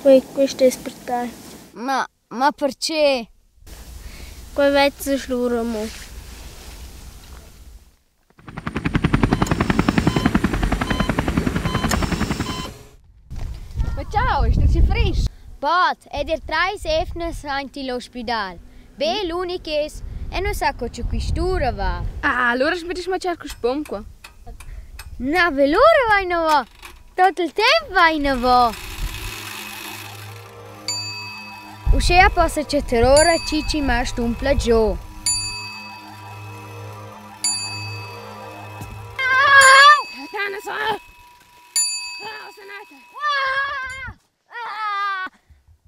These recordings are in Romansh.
Ui, quist es per tai. Ma, ma perche? Quai vezzast lura amo. Ma ciao, est gnü frisch? Bod, ed eir trais eivnas aint il ospidal. Be l'unic es, eu nu sa co cha quist'ura va. Ah, alura as pudess mangiar quist pom qua. Na, be lura va inavò. Tuot il temp va inavò. Uschea possa chattar ora chi chi m'ha stumpla giò.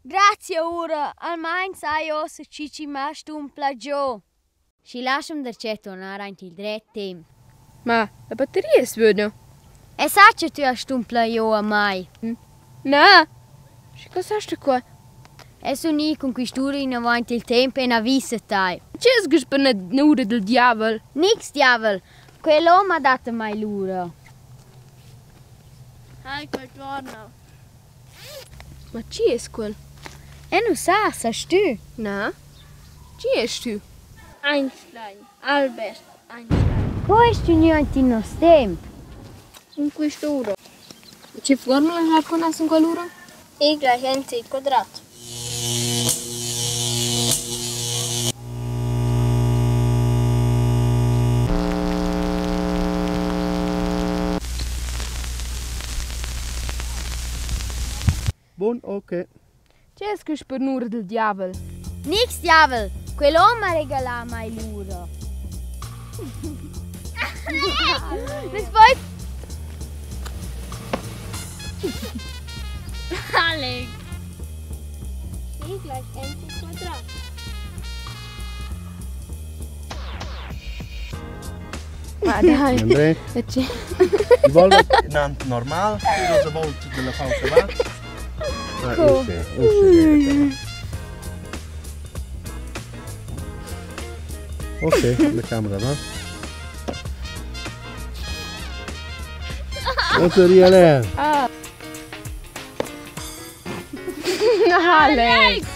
Grazia ura, almain sai uossa chi chi m'ha stumpla giò. Schi lascha'm darcheu tuornar aint il dret temp. Ma la batteria es vöda. E sa cha tü hast stumplà giò a mai? Na, schi co sast tü quai? Eu sun i cun quist'ura inavant il temp e n'ha vis a tai. Che es güst per ün'ura dal diavel? Nix diavel, quel hom ha dat a mai l'ura. Hai, quel tuorna. Ma chi es quel? Eu nu sa, sast tü? Na. Chi est tü? Einstein, Albert Einstein. Co est tü gnü aint in nos temp? Cun quist'ura. Che fuormla ha cun in quell'ura? E gleich mc quadrat. Bun, ok. Che es quist per ün'ura dal diavel? Nix diavel, quel hom ha regalà mai l'ura. Nus poi Alex. E gleich mc quadrat. Ma dai. André, Perché? Volvo nant normal, rosa volta della falsa va. Ah, usce, usce. Ok, la camera va. Non seria lei. Ah. Alex!